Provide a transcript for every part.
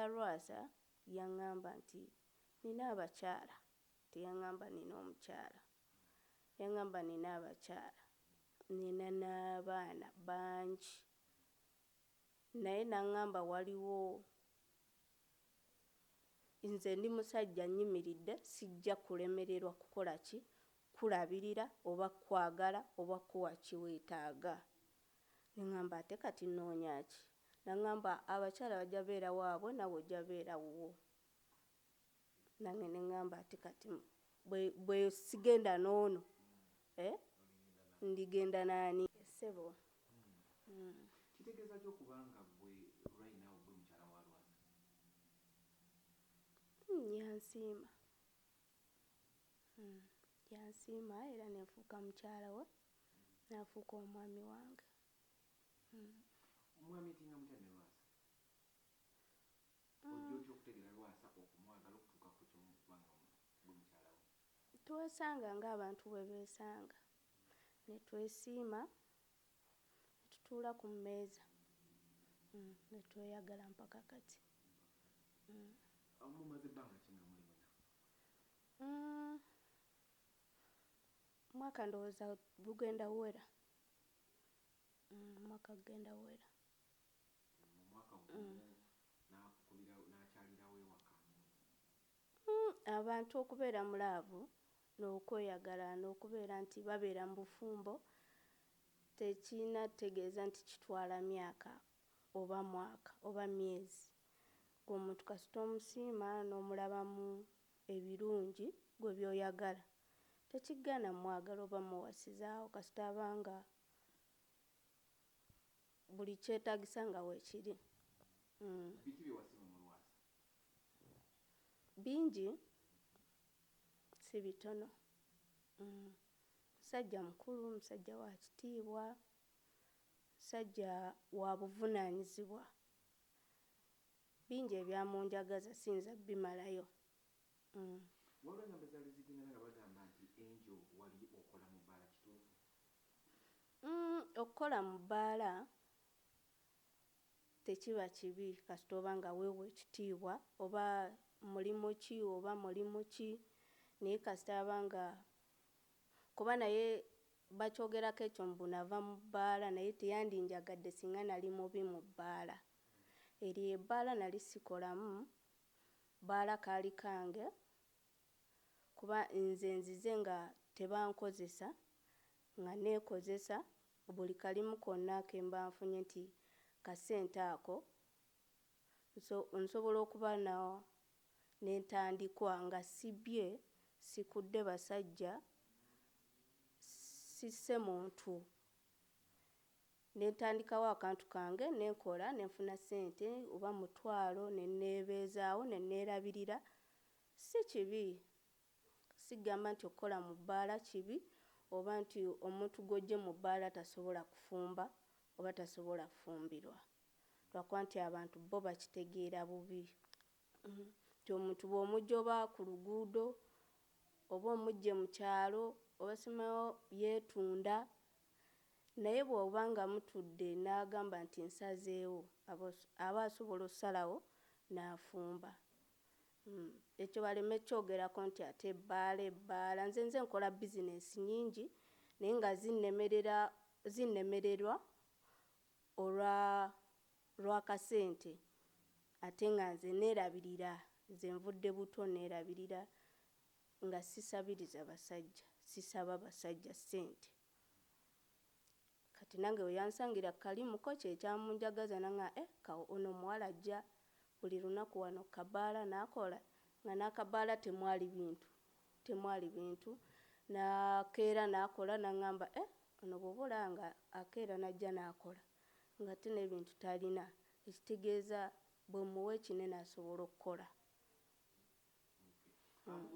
Mister Lwasa yaŋŋamba nti nina abakyala, teyaŋŋamba nina omukyala. Yaŋŋamba nina abakyala, nina n'abaana bangi. Naye n'aŋŋamba waliwo nze ndi musajja nnyimiridde sijja kulemererwa kukola ki, kukulabirira oba kukwagala oba kukuwa kye weetaaga. Ne ŋŋamba ate kati nnoonya ki? N'aŋŋamba abakyala bajja beera waabwe naawe ojja beera wuwo. Nange ne ŋŋamba ate kati bwe sigenda n'ono eh, ndigenda n'ani? Ssebo. Kitegeeza ki okuba nga ggwe right now ggwe mukyala wa Lwasa? Yansiima. Yansiima era ne nfuuka mukyala we, n'afuuka omwami wange. Mwameetinga mutya ne Lwasa? Ojja otya okutegeera Lwasa okumwagala okutuuka ku ky'okuba nga ggwe mukyala we? Twesanga ng'abantu bwe beesanga, ne twesiima, ne tutuula ku mmeeza ne tweyagala mpaka kati. Mumaze bbanga ki nga muli mwena? Mwaka ndowooza gugenda wera. Mwaka gugenda wera. Mu mwaka gumu n'akukubira n'akyalirawo ewaka? Abantu okubeera mu love n'okweyagala n'okubeera nti babeera mu bufumbo tekirina ttegeeza nti kitwala myaka oba mwaka oba myezi. Ggwe omuntu kasita omusiima n'omulabamu ebirungi ggwe by'oyagala, tekigaana mmwagala oba mmuwasizaawo kasita aba nga buli kyetaagisa nga weekiri. Biki bye wasiima mu Lwasa? Bingi, si bitono. Musajja mukulu, musajja wa kitiibwa, musajja wa buvunaanyizibwa. Bingi ebyamunjagaza siyinza bbimalayo. Waliwo engambo ezaali zigenda nga bagamba nti Angel wali okola mu bbaala, kituufu? Okukola mu bbaala tekiba kibi kasita oba nga weewa ekitiibwa, oba mulimu ki oba mulimu ki, naye kasita aba nga kuba naye bakyogerako ekyo mbu nava mu bbaala, naye teyandinjagadde singa nali mubi mu bbaala. Eryo ebbaala nali sikolamu, bbaala kaali kange kuba nze nzize nga tebankozesa, nga neekozesa buli kalimu konna ke mba nfunye nti kasente ako nsobola okuba n'entandikwa nga sibbye, sikudde basajja, sisse muntu. Ne ntandikawo akantu kange ne nkola ne nfuna ssente oba mutwalo ne nneebeezaawo ne nneerabirira. Si kibi, sigamba nti okukola mu bbaala kibi oba nti omuntu gw'oggye mu bbaala tasobola kufumba oba tasobola kufumbirwa. Lwakuba nti abantu bo bakitegeera bubi. Nti omuntu bw'omuggya oba ku luguudo oba omuggye mu kyalo oba simanyi yeetunda, naye bw'oba nga mutudde n'agamba nti nsazeewo, aba asobola ossalawo n'afumba. Ekyo baleme kkyogerako nti ate ebbaala ebbaala. Nze nze nkola bizinensi nnyingi naye nga zinnemerera zinnemererwa olwa lw'akasente ate nga nze neerabirira, nze nvudde buto neerabirira nga sisabiriza basajja, sisaba basajja ssente. Kati nange we yansangira ku kalimu ko kye kyamunjagaza n'aŋŋamba eh ono omuwala ajja buli lunaku wano ku kabaala n'akola, nga n'akabaala temwali bintu, temwali bintu. N'akeera n'akola n'aŋŋamba eh ono bw'oba olaba nga akeera n'ajja n'akola ng'ate n'ebintu talina, ekitegeeza bwe mmuwa ekinene asobola okukola.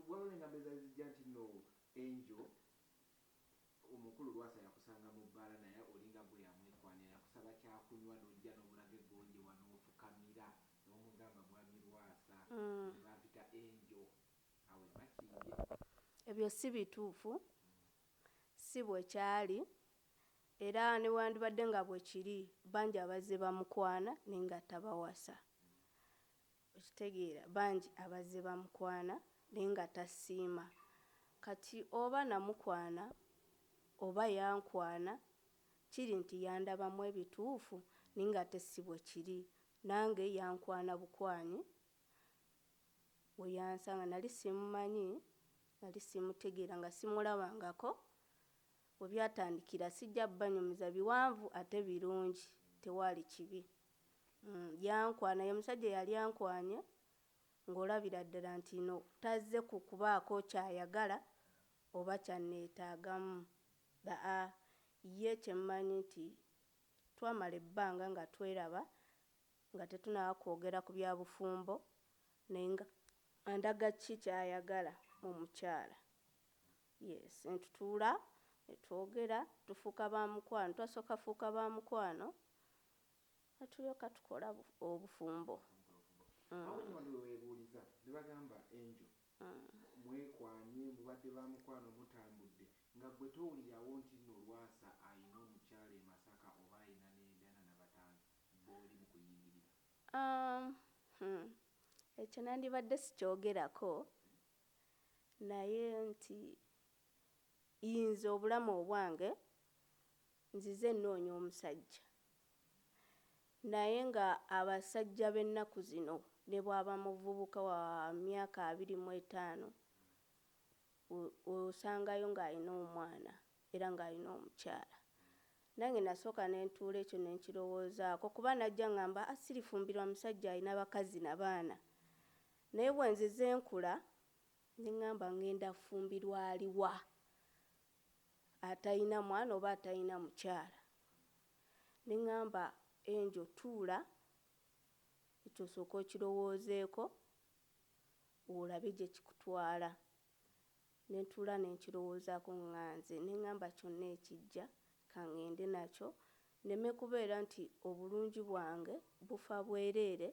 Waliwo n'engambo ezaali zijja nti nno Angel omukulu Lwasa yakusanga mu bbaala naye olinga gwe yamwekwanira, yakusaba kyakunywa n'ojja n'omulaga eggonjebwa n'ofukamira n'omugamba mwami Lwasa nze bampita Angel awo e Makindye. Ebyo si bituufu, si bwe kyali era newandibadde nga bwe kiri bangi abazze bamukwana naye nga tabawasa. Okitegeera, bangi abazze bamukwana naye nga tasiima. Kati oba namukwana oba yankwana, kiri nti yandabamu ebituufu naye nga ate si bwe kiri. Nange yankwana bukwanyi, we yansanga nali simumanyi, nali simutegeera nga simulabangako. We byatandikira sijja bbanyumiza biwanvu ate birungi, tewaali kibi. Yankwana, ye musajja eyali ankwanye ng'olabira ddala nti no tazze ku kubaako ky'ayagala oba kyanneetaagamu. Aa ye kye mmanyi nti twamala ebbanga nga tweraba nga tetunnaba kwogera ku bya bufumbo naye nga andaga ki ky'ayagala mu mukyala. Yes, ne tutuula ne twogera tufuuka ba mukwano, twasooka fuuka ba mukwano ne tulyoka tukola obufumbo. Awo nno wano we weebuuliza ne bagamba Angel mwekwanye mubadde ba mukwano mutambudde nga ggwe towulirawo nti nno Lwasa alina omukyala e Masaka oba alina n'endana nabataano b'oli mu kuyingirira? Ekyo nandibadde sikyogerako naye nti nze obulamu obwange nzize nnoonya omusajja naye nga abasajja b'ennaku zino ne bw'aba muvubuka wa myaka 25 osangayo ng'alina omwana era ng'alina omukyala. Nange nasooka ne ntuula ekyo ne nkirowoozaako kuba najja ŋŋamba a sirifumbirwa musajja alina bakazi na baana. Naye bwe nzize nkula ne ŋŋamba ŋŋenda kufumbirwa aliwa atalina mwana oba atalina mukyala. Ne ŋŋamba Angel tuula ekyo osooke okirowoozeeko olabe gye kikutwala. Ne ntuula ne nkirowoozaako nga nze ne ŋŋamba kyonna ekijja ka ŋŋende nakyo nneme kubeera nti obulungi bwange bufa bwereere,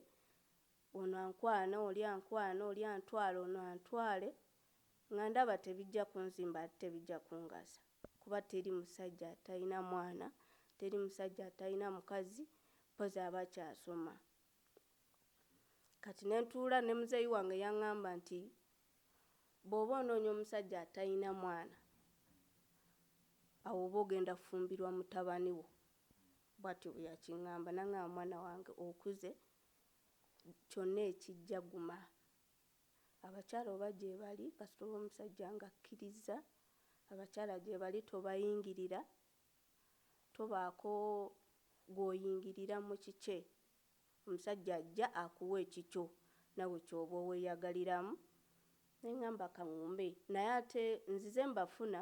ono ankwana oli ankwana oli antwala ono antwale nga ndaba tebijja kunzimba ate tebijja kungasa kuba teri musajja atalina mwana, teri musajja atalina mukazi mpozzi aba akyasoma. Kati ne ntuula ne muzeeyi wange yaŋŋamba nti bw'oba onoonya omusajja atalina mwana awo oba ogenda kufumbirwa mutabani wo. Bw'atyo bwe yakiŋŋamba n'aŋŋamba mwana wange okuze kyonna ekijja guma. Abakyala oba gye bali kasita oba omusajja ng'akkirizza, abakyala gye bali tobayingirira, tobaako gw'oyingirira mu kikye. Omusajja ajja akuwe ekikyo naawe ky'oba weeyagaliramu. Ne ŋŋamba ka ŋŋume naye ate nzize mbafuna,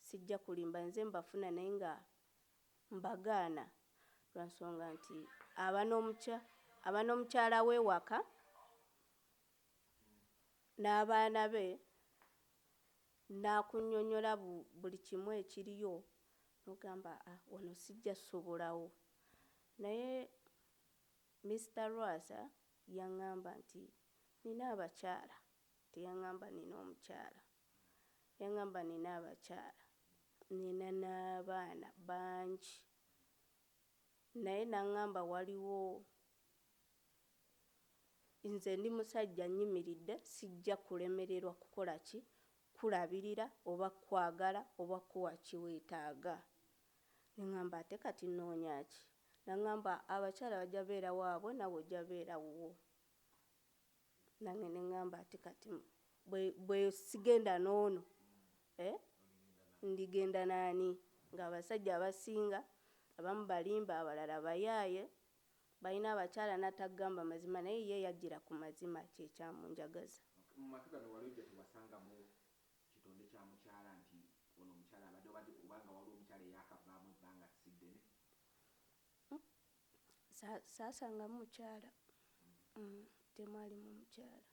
sijja kulimba nze mbafuna naye nga mbagaana lwa nsonga nti aba n'omukyala we waka n'abaana be n'akunnyonnyola buli kimu ekiriyo n'ogamba ah wano sijja ssobolawo. Naye Mr. Lwasa yaŋŋamba nti nina abakyala, teyaŋŋamba nina omukyala, yaŋŋamba nina abakyala, nina n'abaana bangi. Naye n'aŋŋamba waliwo nze ndi musajja nnyimiridde sijja kulemererwa kukola ki, kulabirira oba kkwagala oba kkuwa ki weetaaga. Ne ŋŋamba ate kati nnoonya ki? N'aŋŋamba abakyala bajja beera waabwe naawe ojja beera wuwo. Nange ne ŋŋamba ate kati bwe sigenda n'ono ndigenda n'ani? Ng'abasajja abasinga abamu balimba abalala bayaaye, balina abakyala n'atagamba mazima naye ye yajjira ku mazima kye kyamunjagaza. Mu maka gano wali ojja tewasangamu kitonde kya mukyala nti ono omukyala abadde oba nga waliwo omukyala eyakavaamu ebbanga si ddene? Saasangamu mukyala, temwalimu mukyala.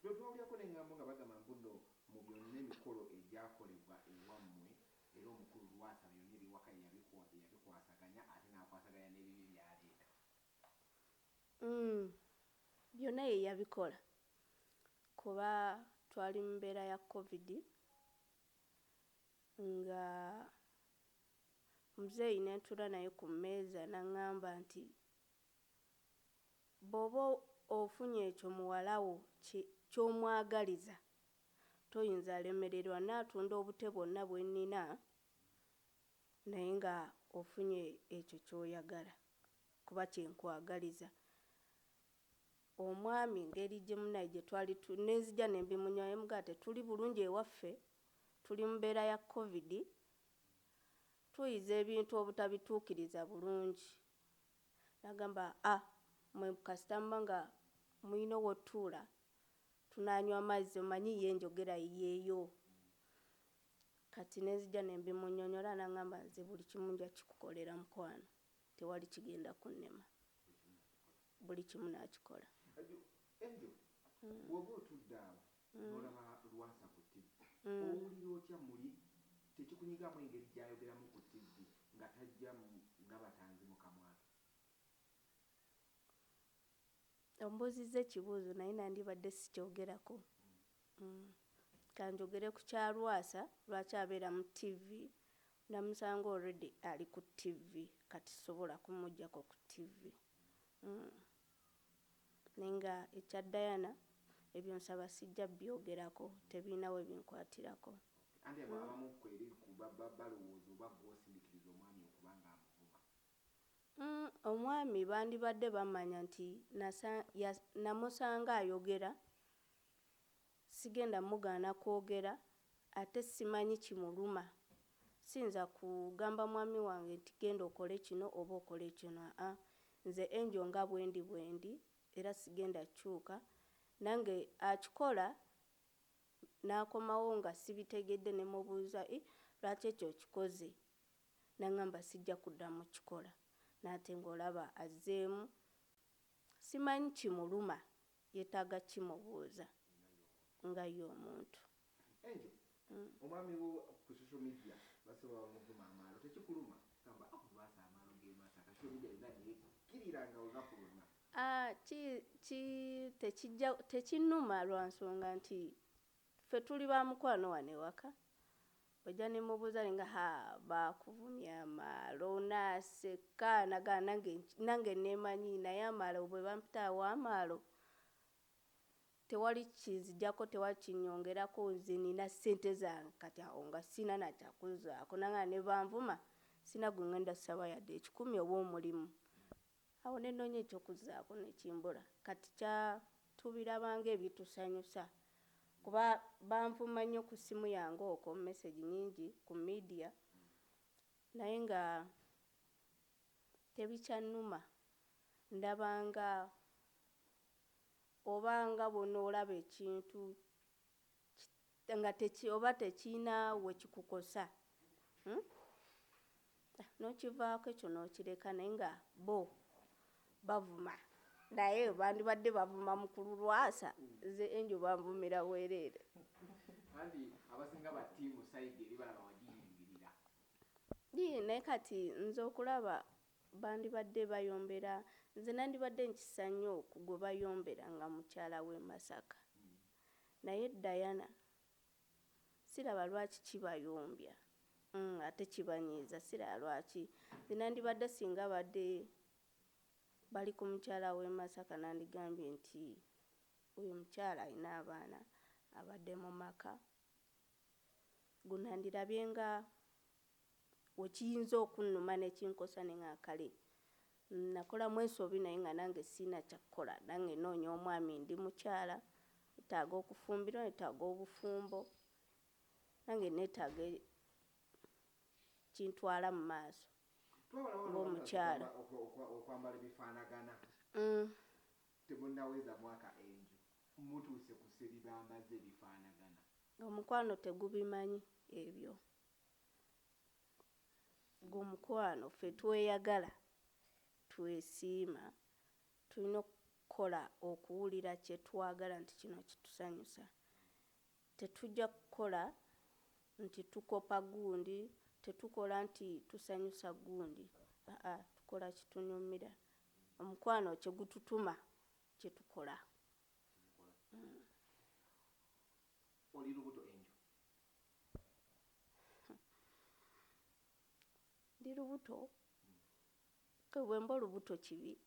Twawulirako n'eŋŋambo nga bagamba mbu nno mu byonna emikolo egyakolebwa ewammwe era omukulu Lwasa byonna eby'ewaka ye yabikwasaganya ate n'akwasaganya n'ebibi by'aleeta. Byonna ye yabikola kuba twali mu mbeera ya COVID nga muzeeyi ne ntuula naye ku mmeeza n'aŋŋamba nti Bw'oba ofunye ekyo muwala wo ky'omwagaliza, toyinza lemererwa naatunda obute bwonna bwe nnina, naye nga ofunye ekyo ky'oyagala kuba kye nkwagaliza. Omwami engeri gye munnaye gye twali nenzija ne mbimunywa ne mugamba tetuli bulungi ewaffe, tuli mu mbeera ya COVID, tuyiza ebintu obutabituukiriza bulungi. N'agamba mmwe kasita muba nga mulina w'otuula tunaanywa amazzi, omanyi ye enjogera yeeyo. Kati nenzija ne mbimunnyonnyola n'angamba nze buli kimu nja kikukolera mukwano, tewali kigenda kunnema. Buli kimu n'akikola. Angel, bw'oba otudde awo n'olaba Lwasa ku TV, owulira otya muli tekikunyigamu engeri gy'ayogeramu ku TV nga tajja nga batanzi mu kamwa ke? Ombuuzizza ekibuuzo naye nandibadde sikyogerako. Kanjogere ku kya Lwasa, lwaki abeera mu TV, namusanga already ali ku TV, kati sobola kumuggyako ku TV. Naye nga ekya Diana ebyo nsaba sijja byogerako, tebirina we binkwatirako. Anti abamu kweri balowooza oba gw'osindikiriza omwami okuba nga amuvuma. Omwami bandibadde bamanya nti namusanga ayogera, sigenda mugaana kwogera, ate simanyi kimuluma. Siyinza kugamba mwami wange nti genda okole kino oba okole kino. Nze Angel nga bwendi bwendi era sigenda kukyuka. Nange akikola n'akomawo nga sibitegedde ne mubuuza lwaki ekyo okikoze? N'angamba sijja kuddamu kukikola. N'ate ng'olaba azzeemu, simanyi kimuluma, yeetaaga kimubuuza nga ye omuntu. Angel, omwami wo ku social media basobola bamuvuma amaalo, tekikuluma? Gamba Lwasa amaalo g'e Masaka, social media yonna nekkirira nga olunaku lwonna. Tekinnuma lwa nsonga nti ffe tuli ba mukwano wano ewaka. Ojja ne mubuuza nga baakuvumya amaalo, n'aseka n'agamba nange neemanyi naye amaalo bwe bampita awo amaalo tewali kinzigyako, tewali kinnyongerako, nze nina ssente zange kati awo nga sirina na kyakuzzaako. Nangamba ne banvuma sirina gwe ŋŋenda ssaba yadde ekikumi oba omulimu. Awo ne nnoonya ekyokuzzaako ne kimbula. Kati tubiraba ng'ebitusanyusa kuba banvuma nnyo ku ssimu yange okwo message nnyingi ku media, naye nga tebikyannuma. Ndaba nga oba nga bw'onoolaba ekintu nga oba tekirina we kikukosa, n'okivaako ekyo n'okireka, naye nga bo bavuma. Naye bandibadde bavuma mukulu Lwasa, nze Angel banvumira bwereere. Anti abasinga ba ttiimu side eri balaba wagiyingirira. Naye kati nze okulaba bandibadde bayombera, nze nandibadde nkisa nnyo ku gwe bayombera nga mukyala w'e Masaka. Naye Diana siraba lwaki kibayombya, ate kibanyiiza, siraba lwaki. Nze nandibadde singa badde bali ku mukyala w'e Masaka nandigambye nti oyo mukyala alina abaana, abadde mu maka. Gunandirabye nga wekiyinza okunnuma ne kinkosa ne nga kale nakolamu ensobi, naye nga nange sirina kyakukola, nange nnoonya omwami, ndi mukyala, neetaaga okufumbirwa, neetaaga obufumbo, nange neetaaga kintwala mu maaso ng'omukyala. Okwambala ebifaanagana. Temunnaweza mwaka Angel, mutuuse ku ssebibambaze ebifaanagana. Omukwano tegubimanyi ebyo. Gw'omukwano ffe tweyagala, twesiima, tulina okukola okuwulira kye twagala nti kino kitusanyusa. Tetujja kukola nti tukopa gundi, tetukola nti tusanyusa gundi. Tukola kitunyumira. Omukwano kye gututuma kye tukola. Oli lubuto Angel? Ndi lubuto. Bwe mba olubuto kibi.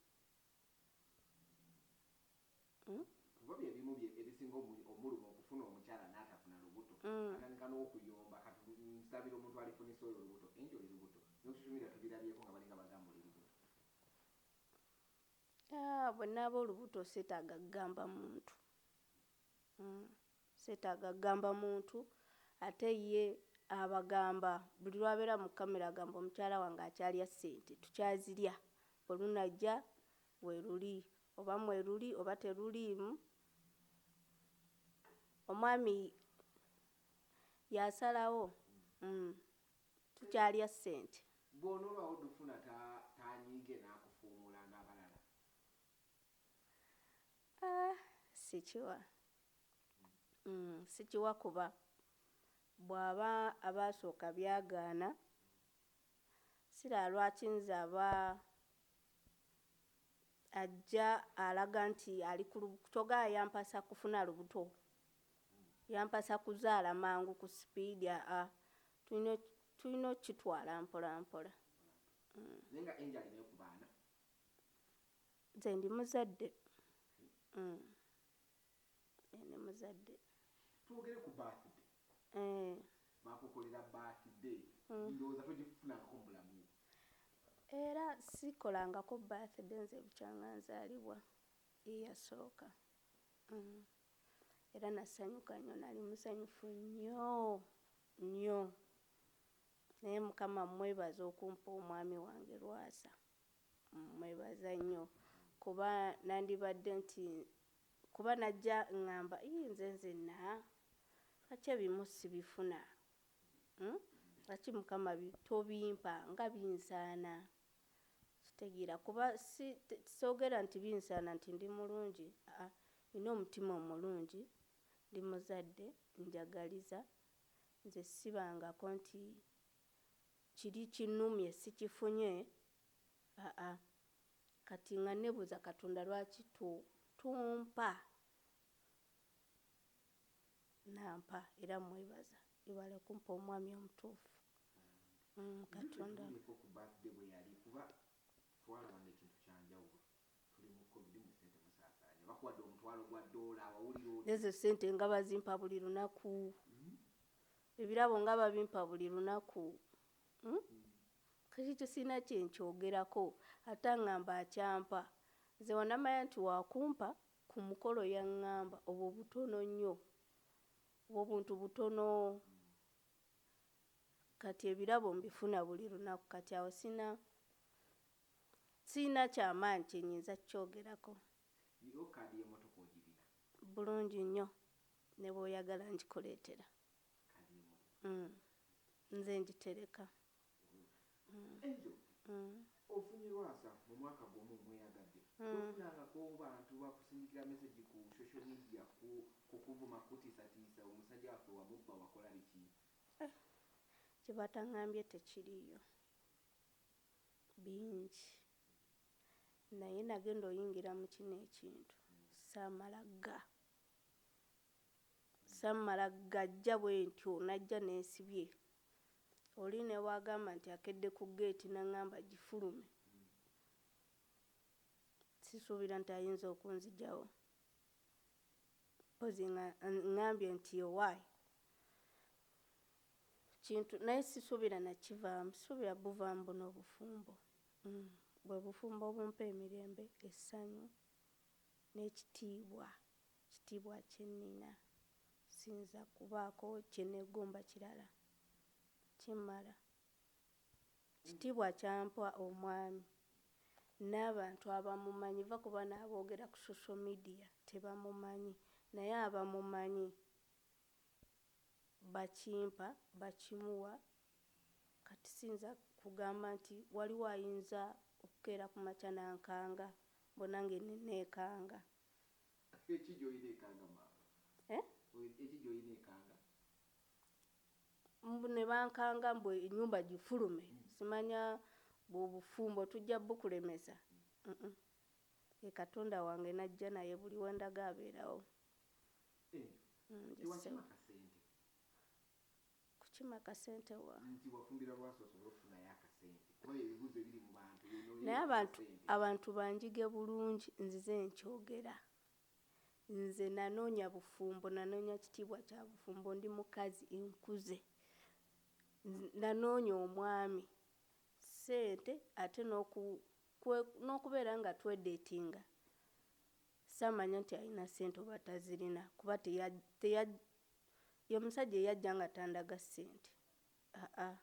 Ekisinga omuluma okufuna omukyala n'atafuna lubuto, atandika n'okuyomba. Kati nsabira omuntu alifunisa oyo olubuto. Enjo oli lubuto, ne ku social media tubirabyeko nga balinga bagamba oli lubuto. Ah, bwe naaba olubuto seetaaga kugamba muntu. Seetaaga kugamba muntu, ate ye abagamba buli lw'abeera mu kamera agamba omukyala wange akyalya ssente, tukyazirya, bwe lunajja weeruli oba mweruli oba teruliimu. Omwami y'asalawo. Tukyalya ssente. Bw'onoolwawo dufuna tanyiige n'akufuumuula ng'abalala? Ah, sikiwa. Sikiwa kuba bw'aba abaasooka byagaana, siraba lwaki nze aba ajja alaga nti ali ku kyogamba yampasa kufuna lubuto, yampasa kuzaala mangu ku sipiidi. Aa, tulina okukitwala mpola mpola. Naye nga Enjo alina ku baana? Nze ndi muzadde. Ndi muzadde. Twogere ku birthday. Bakukolera birthday, ndowooza togifunangako mu bulamu. Era sikolangako birthday nze bukyanga nzaalibwa, ye yasooka. Era nasanyuka nnyo, nali musanyufu nnyo nnyo, naye Mukama mwebaza okumpa omwami wange Lwasa. Mwebaza nnyo kuba nandibadde nti kuba najja ŋŋamba, "Ii, nze nzenna lwaki ebimu sibifuna? Lwaki Mukama tobimpa nga binsaana?" Kitegeera kuba si soogera nti binsaana nti ndi mulungi. Aa, nina omutima omulungi, ndi muzadde, njagaliza. Nze sibangako nti kiri kinnumye sikifunye. Aa, kati nga neebuuza Katonda lwaki tompa? Nampa, era mwebaza, yebale kumpa omwami omutuufu. Katonda. Tubuulireko ku birthday bwe yali, kuba twalabanga ekintu kyanjawulo. Tuli mu COVID, mu ssente musaasaanya, bakuwadde $1,000, wawulira otya? Nezo ssente nga bazimpa buli lunaku, ebirabo nga babimpa buli lunaku. Kati ekyo sirina kyenkyogerako, ate aŋŋamba akyampa. Nze wanamanya nti wakumpa ku mukolo, yaŋŋamba obwo butono nnyo, obwo buntu butono. Kati ebirabo mbifuna buli lunaku, kati awo sirina kyamaanyi kyenyinza kukyogerako. Yo kaadi y'emmotoka ogirina? Bulungi nnyo, ne bw'oyagala ngikuleetera. Kaadi y'emmotoka? Nze ngitereka. Enjo, ofunye Lwasa mu mwaka gumu, mweyagadde. Tofunangako bantu bakusindikira message ku social media kukuvuma, kutiisatiisa, omusajja waffe wamubba, wakola biki? Kye bataŋŋambye tekiriiyo, bingi, naye nagenda oyingira mu kino ekintu saamala ga saamala gajja bwe ntyo, najja neesibye. Oli ne bw'agamba nti akedde ku geeti n'aŋŋamba gifulume, sisuubira nti ayinza okunzigyawo, mpozzi nga ŋŋambye nti owaaye kintu, naye sisuubira nakivaamu, sisuubira buvaamu buno obufumbo. Bwe bufumbo obumpa emirembe, essanyu n'ekitiibwa, kitiibwa kye nnina siyinza kubaako kye neegomba kirala, kimmala. Kitiibwa kyampa omwami n'abantu abamumanyi, va ku bano aboogera ku social media tebamumanyi, naye abamumanyi bakimpa, bakimuwa. Kati siyinza kugamba nti waliwo ayinza okukeera ku makya n'ankanga, mbu nange ne neekanga. Eki gy'olina ekanga, maama? Eh? Eki gy'olina ekanga? Mbu ne bankanga mbu ennyumba gifulume, simanya bw'obufumbo tujja bukulemesa. Ye Katonda wange najja naye buli we ndaga abeerawo. Enjo, tewakima kasente? Kukima kasente wa? Nti wafumbira Lwasa osobole okufunayo akasente, kuba ebibuuzo ebiri mu bantu. Naye abantu banjige bulungi, nzize nkyogera. Nze nanoonya bufumbo, nanoonya kitiibwa kya bufumbo, ndi mukazi nkuze. Nanoonya omwami, ssente ate n'okubeera nga twedeetinga. Saamanya nti alina ssente oba tazirina kuba ye musajja eyajja nga tandaga ssente. Aa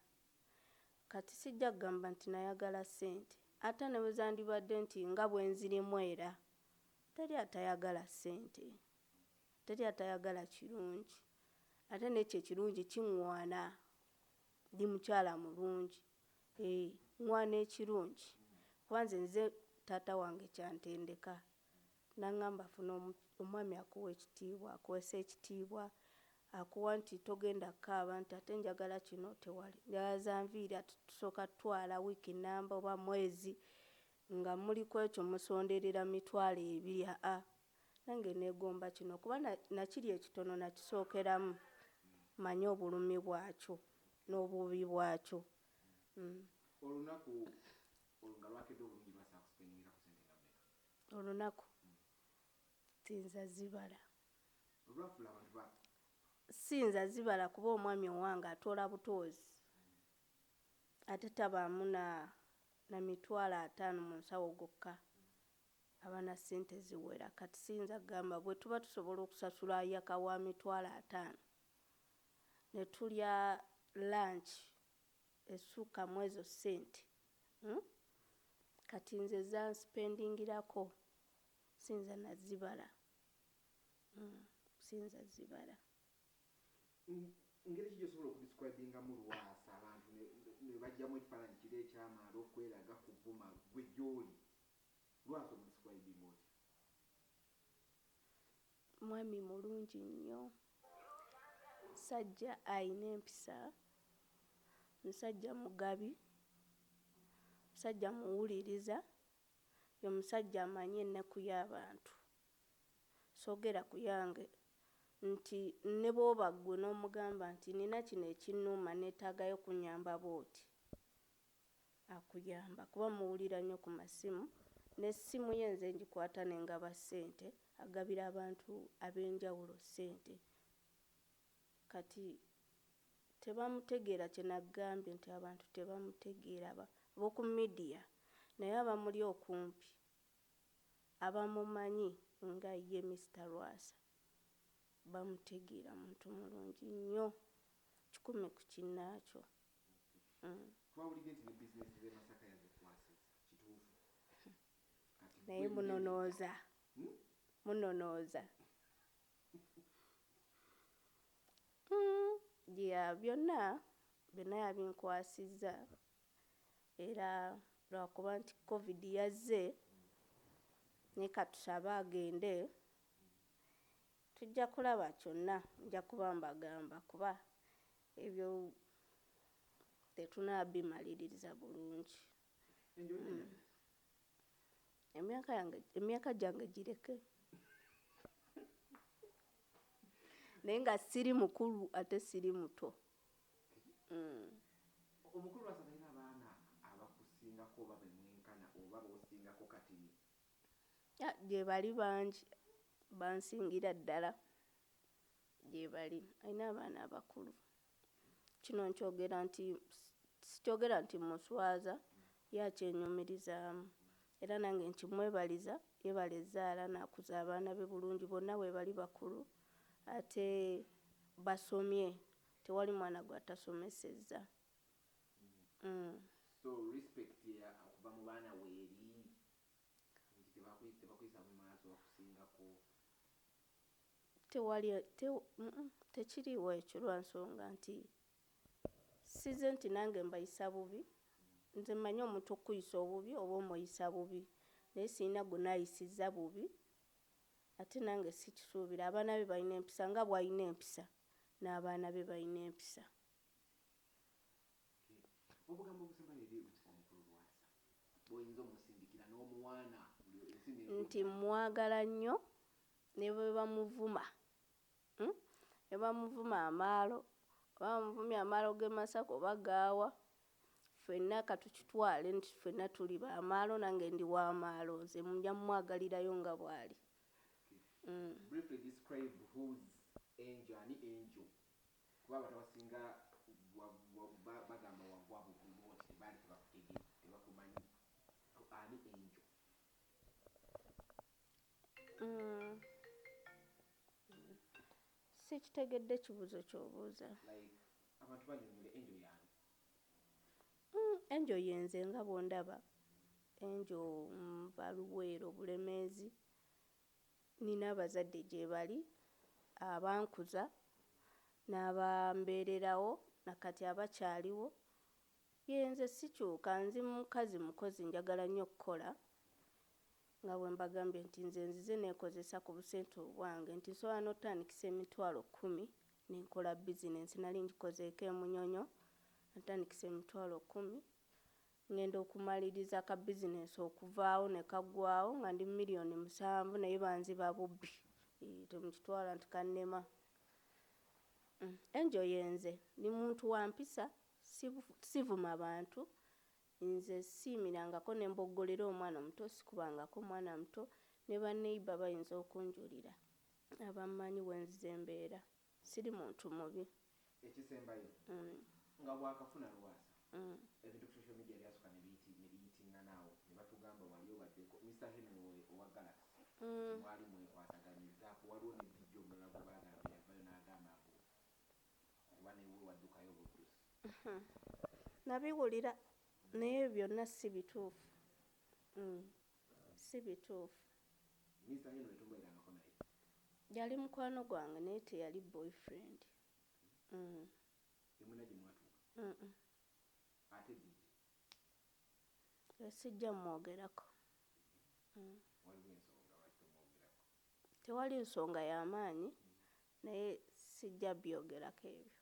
kati sijja kugamba nti nayagala ssente, ate ne bwe zandibadde nti nga bwe nzirimu era teri atayagala ssente, teri atayagala kirungi, ate n'ekyo ekirungi kiŋŋwana, ndi mukyala mulungi, ŋŋwana ekirungi kuba nze nze taata wange kyantendeka n'aŋŋamba funa omwami akuwa ekitiibwa, akuweesa ekitiibwa, akuwa nti togenda kukaaba nti ate njagala kino tewali, njagala za nviiri ate tusooka ttwala wiiki nnamba oba mwezi nga muli ku ekyo musonderera 20,000 aa nange neegomba kino kuba nakiri ekitono nakisookeramu manye obulumi bwakyo n'obubi bwakyo. Olunaku olwo nga lwakedde obulungi lwasa akusipendingirako ssente nga mmeka? Olunaku siyinza zibala. Olwafula abantu ba Siyinza zibala kuba omwami owange atoola butoozi ate tabaamu na 50,000 mu nsawo gokka, aba na ssente ziwera. Kati siyinza kugamba bwe tuba tusobola okusasula yaka wa 50,000 ne tulya lunch esukka mu ezo ssente, Kati nze zansipendingirako siyinza nazibala, siyinza zibala. Ngeri ki gy'osobola okudescribingamu Lwasa abantu ne baggyamu ekifaananyi kiri ekyamaalo okweraga kuvuma ggwe gy'oli? Lwasa omudescribinga otya? Mwami mulungi nnyo, musajja ayina empisa, musajja mugabi, musajja muwuliriza, ye musajja amanyi ennaku y'abantu. Soogera ku yange nti ne bw'oba ggwe n'omugamba nti nina kino ekinnuma neetaagayo kunnyamba bw'oti, akuyamba kuba muwulira nnyo ku masimu n'essimu ye nze ngikwata ne ngaba ssente, agabira abantu ab'enjawulo ssente. Kati tebamutegeera kye nagambye nti abantu tebamutegeera ab'oku media naye abamuli okumpi abamumanyi nga ye Mr. Lwasa bamutegeera muntu mulungi nnyo kikumi ku kinnaakyo. Twawulidde nti ne bizinesi z'e Masaka yazikwasizza, kituufu? Kati Naye munonooza, munonooza. Ya byonna byonna yabinkwasizza era lwakuba nti COVID yazze naye katusabe agende tujja kulaba kyonna nja kuba mbagamba kuba ebyo tetunaabimaliriza bulungi. Emyaka gyange gireke naye nga siri mukulu ate siri muto. Omukulu Lwasa talina abaana abakusingako oba bemwenkana oba b'osingako katini? Gye bali bangi bansingira ddala gye bali, alina abaana abakulu. Kino nkyogera nti sikyogera nti muswaza, ye akyenyumirizaamu era nange nkimwebaliza yeebale ezzaala n'akuza abaana be bulungi bonna bwe bali bakulu ate basomye tewali mwana gw'atasomesezza. So respect okuva mu baana weeri nti tebakuyisa mu maaso bakusingako? Tewali tekiriiwo ekyo lwa nsonga nti size nti nange mbayisa bubi, nze mmanyi omuntu okukuyisa obubi oba omuyisa bubi naye sirina gwe naayisizza bubi ate nange sikisuubira. Abaana be balina empisa nga bw'alina empisa n'abaana be balina empisa. Obugambo obusembayo eri omukulu Lwasa bw'oyinza omusindikira n'omuwaana nti mwagala nnyo ne bwe bamuvuma, ne bamuvuma amaalo oba bamuvumye amaalo g'e Masaka oba gaawa, ffenna katukitwale nti ffenna tuli b'amaalo nange ndi w'amaalo nze nja mmwagalirayo nga bw'ali. Briefly describe who's Angel, ani Angel, kuba abantu abasinga bagamba wagwa bugulwoti, tebaali tebakutegere, tebakumanyi. Ani Angel? Sikitegedde kibuuzo ky'obuuza. Like abantu banyonyole Angel yani. Angel yenze nga bw'ondaba. Angel nva Luweero, Bulemeezi. Nina abazadde gye bali abankuza n'abambeererawo nakati abakyaliwo. Yenze, sikyuka, nzi mukazi mukozi, njagala nnyo okukola. Nga bwe mbagambye nti nze nzize neekozesa ku busente obwange, nti nsobola n'otandikisa 100,000 nenkola bizinensi. Nali ngikozeeko e Munyonyo, natandikisa 100,000, ngenda okumaliriza ka bizinensi okuvaawo ne kaggwawo nga ndi 7 miliyoni, naye banziba bubbi. Temukitwala nti kannema. Angel yenze, ndi muntu wa mpisa, sivuma bantu. Nze siimirangako ne mboggolera omwana omuto, sikubangako mwana muto, ne banneighbour bayinza okunjulira abammanyi bwe nzize embeera. Siri muntu mubi. Ekisembayo, nga bwakafuna Lwasa, ebintu ku social media byasooka ne biyitiŋŋanaawo ne batugamba wali obaddeko Mr Henry owa Galaxy, mwali mwekwataganyizaako, waliwo ne DJ omulala gwe bagamba yavayo n'agamba mbu oba newe waddukayo buddusi. Nabiwulira, naye byonna si bituufu. Si bituufu. Mr Henry tobeerangako naye? Yali mukwano gwange, naye teyali boyfriend. Emwena gye mwatuuka? Mm-mm. Ate DJ? Sijja mwogerako. Waliwo ensonga lwaki tomwogerako? Tewali nsonga y'amaanyi, naye sijja byogerako ebyo.